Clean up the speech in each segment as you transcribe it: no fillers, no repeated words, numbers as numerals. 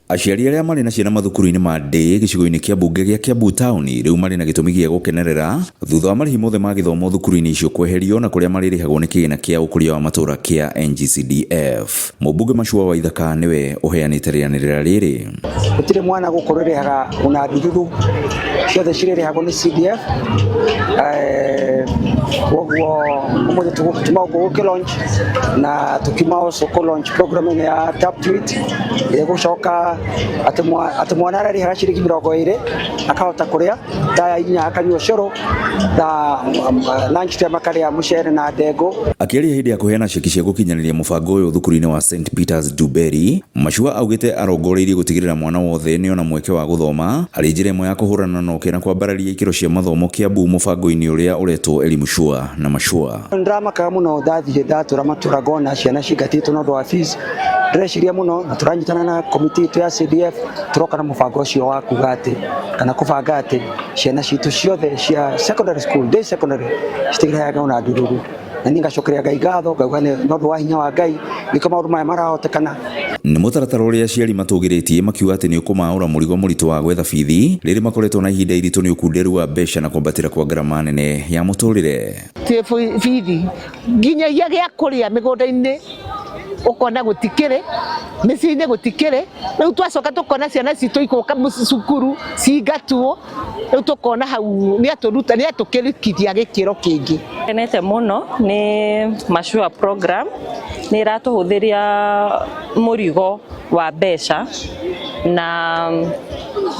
Aciari arĩa marĩ na ciana mathukuru-inĩ ma ndĩ gĩcigo-inĩ kĩa mbunge gĩa Kiambu taũni rĩu marĩ na gĩtũmi gĩa gũkenerera thutha wa marĩhi mothe ma gĩthomo thukuru-inĩ icio kweherio na kũrĩa marĩrĩhagwo nĩ kĩgĩna kĩa ũkũria wa matũũra kĩa NGCDF. Mũmbunge Machua Waithaka nĩwe ũheanĩte rĩanĩrĩra rĩrĩ. Gũtirĩ mwana gũkũ rĩrĩhaga ona ndururu, ciothe cirĩrĩhagwo nĩ CDF. Koguo ũmũthĩ tuma gũkũ gũkĩ launch na tũkiuma also kũ launch program ĩno ya Tap to Eat ĩrĩa ĩgũcoka atĩ mwana ararĩhaga ciringi 20 akahota kũrĩa thaa 4 akanyua ũcũrũ, thaa lunch time akarĩa mũcere na ndengũ. Akĩaria hĩndĩ ya kũheana ceki cia gũkinyanĩria mũbango ũyũ thukuru-inĩ wa St Peters Nduberi, Machua augĩte arongoreirie gũtigĩrĩra mwana wothe nĩona mweke wa gũthoma arĩ njĩra ĩmwe ya kũhũrana na ũkĩa na kwambararia ikĩro cia mathomo Kiambu mũbango-inĩ ũrĩa ũretwo Elimu Shua na Machua. Nĩndĩramakaga mũno ndathiĩ ndatũra matũra ngona ciana cingatĩtwo na ũndũ wa fees, ndĩreciria mũno na tũranyitana na komiti itũ ya CDF tũroka na mũbango ũcio wa kuga atĩ kana kũbanga atĩ ciana citũ ciothe cia secondary school, day secondary citigĩrĩhaga ona ndururu. Na niĩ ngacokeria Ngai ngatho ngauga nĩ ũndũ wa hinya wa Ngai nĩkĩo maũndũ maya marahotekana. Nĩ mũtaratara ũrĩa aciari matũgĩrĩtie makiuga atĩ nĩ ũkũmaũra mũrigo mũritũ wa gwetha bithi rĩrĩ makoretwo na ihinda iritũ nĩ ũkunderu wa mbeca na kwambatĩra kwa ngarama nene ya mũtũrĩre. Ti bithi nginyagia gĩa kũrĩa mĩgũnda-inĩ ũkona gũtikĩrĩ, mĩciĩ-inĩ gũtikĩrĩ, rĩu twacoka tũkona ciana citũ igũka cukuru cingatwo, rĩu tũkona hau nĩ atũruta nĩ atũkĩrikithia gĩkĩro kĩngĩ. Ngenete mũno nĩ Mashua program, nĩ ĩratũhũthĩria mũrigo wa mbeca na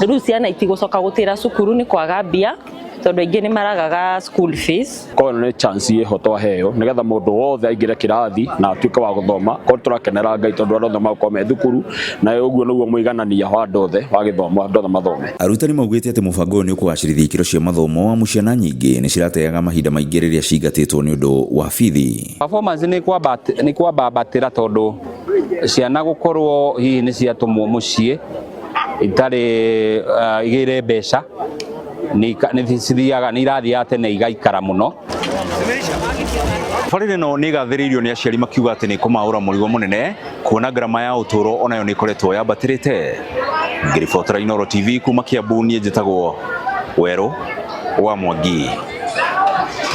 rĩu ciana itigũcoka gũtĩra cukuru nĩ kwaga mbia tondũ aingĩ nĩ maragaga school fees. Koguo ĩno nĩ chance ĩho twaheo nĩgetha mũndũ wothe aingĩre kĩrathi na atuĩke wa gũthoma. Koguo tũrakenera Ngai tondũ andũ othe magũkorwo me thukuru na ũguo nĩguo mũiganania wa andũ othe wa gĩthomo, andũ othe mathome. Arutani maugĩte atĩ mũbango ũyũ nĩ ũkũgacĩrithia ikĩro cia mathomo amu ciana nyingĩ nĩ cirateaga mahinda maingĩ rĩrĩa cingatĩtwo nĩ ũndũ wa bithi. Performance nĩ kwambambatĩra tondũ ciana gũkorwo hihi nĩ ciatũmwo mũciĩ itarĩ igĩre mbeca nĩ cithiaga nĩ irathiaga tene igaikara mũno. Tabarĩra ĩno nĩ ĩgathĩrĩirio nĩ aciari makiuga atĩ nĩ ĩkũmaũra mũrigo mũnene kuona ngarama ya ũtũũro onayo nĩ ĩkoretwo yambatĩrĩte. Ngĩribotera Inooro TV kuma Kiambu niĩ njĩtagwo Werũ wa Mwangi.